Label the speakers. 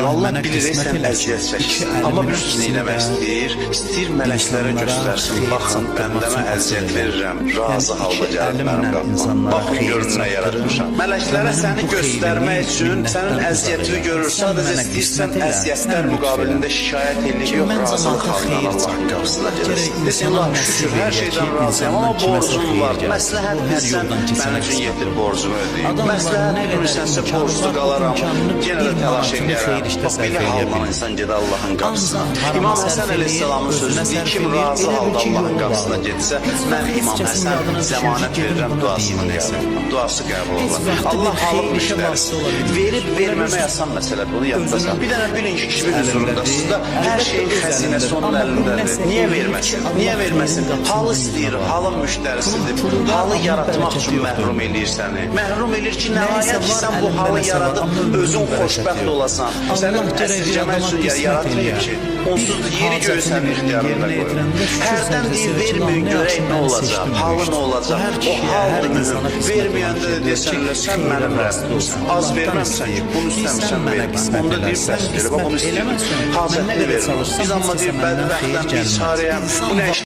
Speaker 1: Allah
Speaker 2: Allah
Speaker 1: mənə
Speaker 2: bilir,
Speaker 1: qismət
Speaker 2: sən
Speaker 1: elə ki,
Speaker 2: əziyyət
Speaker 1: iki
Speaker 2: çəkirsən. Amma
Speaker 1: əlimin
Speaker 2: bilirsiniz nə
Speaker 1: ikisini
Speaker 2: eləmək
Speaker 1: də
Speaker 2: istəyir? İstəyir mələklərə
Speaker 1: insanlara
Speaker 2: göstərsin.
Speaker 1: xeyir
Speaker 2: Baxın,
Speaker 1: çatdırmaq
Speaker 2: bəndəmə
Speaker 1: üçün
Speaker 2: əziyyət
Speaker 1: asıl
Speaker 2: verirəm.
Speaker 1: elə.
Speaker 2: Razı
Speaker 1: Yəni
Speaker 2: halda
Speaker 1: iki
Speaker 2: gəlib mənim
Speaker 1: əlimlə
Speaker 2: qapıma.
Speaker 1: insanlara
Speaker 2: Baxın
Speaker 1: xeyir
Speaker 2: görün nə
Speaker 1: çatdırım
Speaker 2: yaratmışam.
Speaker 1: və
Speaker 2: Mələklərə
Speaker 1: mənim
Speaker 2: səni
Speaker 1: bu xeyrimi
Speaker 2: göstərmək üçün sənin
Speaker 1: minnətdən uzaq
Speaker 2: əziyyətini
Speaker 1: elə.
Speaker 2: görür.
Speaker 1: Sən
Speaker 2: Sadəcə
Speaker 1: mənə
Speaker 2: istəyirsən
Speaker 1: qismət elə, sən
Speaker 2: əziyyətlər
Speaker 1: lütf elə.
Speaker 2: müqabilində şikayət eləyib,
Speaker 1: Ki
Speaker 2: yox,
Speaker 1: mən
Speaker 2: razılıq
Speaker 1: camaata
Speaker 2: halından
Speaker 1: xeyir
Speaker 2: Allahın
Speaker 1: çatdırım.
Speaker 2: qapısına
Speaker 1: Gərək
Speaker 2: gedəsən. Desin,
Speaker 1: insana
Speaker 2: Allah
Speaker 1: nəsib
Speaker 2: şükür, hər
Speaker 1: eləyə ki,
Speaker 2: şeydən razıyam,
Speaker 1: insandan
Speaker 2: amma
Speaker 1: kiməsə
Speaker 2: borcum
Speaker 1: xeyir
Speaker 2: var.
Speaker 1: gəlir.
Speaker 2: Məsləhət
Speaker 1: Bu hər
Speaker 2: bilsən,
Speaker 1: yoldan keçənə
Speaker 2: mənim üçün
Speaker 1: qismət
Speaker 2: yetir
Speaker 1: olur.
Speaker 2: borcumu ödəyim.
Speaker 1: Adamlar
Speaker 2: Məsləhət
Speaker 1: nə qədər
Speaker 2: bilmirsənsə,
Speaker 1: imkanı
Speaker 2: borclu
Speaker 1: var, o
Speaker 2: qalaram.
Speaker 1: imkanını
Speaker 2: Yenə də
Speaker 1: bir
Speaker 2: təlaş
Speaker 1: manatını
Speaker 2: eləyərəm.
Speaker 1: xeyir işdə
Speaker 2: Bax,
Speaker 1: sərf
Speaker 2: belə
Speaker 1: eləyə
Speaker 2: haldan
Speaker 1: bilmir.
Speaker 2: insan gedir Allahın qapısına.
Speaker 1: Ancaq harama
Speaker 2: İmam
Speaker 1: sərf
Speaker 2: Həsən
Speaker 1: eləyir,
Speaker 2: əleyhissalamın
Speaker 1: özünə
Speaker 2: sözüdür.
Speaker 1: sərf
Speaker 2: Kim
Speaker 1: eləyir,
Speaker 2: razı
Speaker 1: elə bil
Speaker 2: halda
Speaker 1: ki,
Speaker 2: Allahın
Speaker 1: yolu
Speaker 2: qapısına
Speaker 1: bağlıdır.
Speaker 2: getsə,
Speaker 1: Heç
Speaker 2: mən
Speaker 1: vaxt heç
Speaker 2: İmam
Speaker 1: kəsin
Speaker 2: Həsən
Speaker 1: yadına düşür ki,
Speaker 2: zəmanət
Speaker 1: gedim
Speaker 2: verirəm,
Speaker 1: buna
Speaker 2: duasını
Speaker 1: deyim nəsə.
Speaker 2: qəbul. Duası qəbul
Speaker 1: Heç
Speaker 2: olar.
Speaker 1: vaxtı
Speaker 2: Allah
Speaker 1: bir
Speaker 2: halın
Speaker 1: xeyir işə
Speaker 2: müştərisi.
Speaker 1: vasitə ola bilmir.
Speaker 2: Verib
Speaker 1: Elə
Speaker 2: verməmək
Speaker 1: bilirsən,
Speaker 2: asan məsələdir, bunu yadda
Speaker 1: özünün
Speaker 2: saxla. Bir dənə bilin ki, kimin
Speaker 1: əlindədir,
Speaker 2: huzurundasınız da hər
Speaker 1: əlbəttə
Speaker 2: şeyin
Speaker 1: öz
Speaker 2: xəzinəsi
Speaker 1: əlindədir.
Speaker 2: onun
Speaker 1: Amma bu
Speaker 2: əlindədir.
Speaker 1: nəsə
Speaker 2: Niyə
Speaker 1: eləyir ki,
Speaker 2: verməsin?
Speaker 1: Allah
Speaker 2: Niyə
Speaker 1: xeyrin
Speaker 2: verməsin?
Speaker 1: qapısını
Speaker 2: Halı
Speaker 1: yüzünə
Speaker 2: istəyir,
Speaker 1: bağlayır.
Speaker 2: halın
Speaker 1: Bunun
Speaker 2: müştərisidir.
Speaker 1: pulu da,
Speaker 2: Halı
Speaker 1: amma
Speaker 2: yaratmaq
Speaker 1: bərəkəti
Speaker 2: üçün
Speaker 1: yoxdur.
Speaker 2: məhrum eləyir səni. Məhrum eləyir ki,
Speaker 1: Nəyisə
Speaker 2: nəhayət ki,
Speaker 1: var
Speaker 2: sən bu
Speaker 1: əlində
Speaker 2: halı
Speaker 1: nəsə var,
Speaker 2: yaradıb
Speaker 1: amma ömrünün
Speaker 2: özün
Speaker 1: bərəkəti
Speaker 2: xoşbəxt
Speaker 1: yox.
Speaker 2: olasan. Səni
Speaker 1: Allah gərək bir
Speaker 2: əsirgəmək
Speaker 1: adama
Speaker 2: üçün
Speaker 1: qismət
Speaker 2: yaratmayıb
Speaker 1: eləyə.
Speaker 2: ki.
Speaker 1: Bir
Speaker 2: Onsuz da yeri göyü
Speaker 1: hacətini
Speaker 2: sənin
Speaker 1: birinin
Speaker 2: ixtiyarında
Speaker 1: yerinə
Speaker 2: qoyur.
Speaker 1: yetirəndə şükür
Speaker 2: Hərdən deyir,
Speaker 1: səcdəsi üçün
Speaker 2: verməyin
Speaker 1: nə
Speaker 2: görək
Speaker 1: yaxşı
Speaker 2: nə
Speaker 1: məni
Speaker 2: olacaq,
Speaker 1: seçdin bu
Speaker 2: halı
Speaker 1: işdə.
Speaker 2: nə
Speaker 1: Bu
Speaker 2: olacaq.
Speaker 1: hər
Speaker 2: O
Speaker 1: kişiyə, hər
Speaker 2: haldır mühüm.
Speaker 1: insana qismət olan
Speaker 2: Verməyəndə də
Speaker 1: şeydir ki,
Speaker 2: desən elə sən
Speaker 1: xeyrə
Speaker 2: mənim
Speaker 1: vasitə
Speaker 2: Rəbbimsən.
Speaker 1: olsun.
Speaker 2: Az
Speaker 1: Allahdan
Speaker 2: verməmsən ki,
Speaker 1: istəyir.
Speaker 2: bunu
Speaker 1: Deyirsən
Speaker 2: istəmirsən
Speaker 1: mənə
Speaker 2: vermə.
Speaker 1: qismət
Speaker 2: Onda
Speaker 1: elə,
Speaker 2: deyir
Speaker 1: sən
Speaker 2: bəs elə, bax
Speaker 1: qismət
Speaker 2: bunu istəyirəm.
Speaker 1: eləməsən, mən nə
Speaker 2: Hacətini
Speaker 1: qədər
Speaker 2: vermə.
Speaker 1: çalışsam
Speaker 2: Biz
Speaker 1: heç
Speaker 2: amma
Speaker 1: kəsə
Speaker 2: deyir
Speaker 1: məndən xeyir
Speaker 2: bədbəxtəm,
Speaker 1: gəlməz.
Speaker 2: biçarəyəm.
Speaker 1: İnsan
Speaker 2: Bu nə iş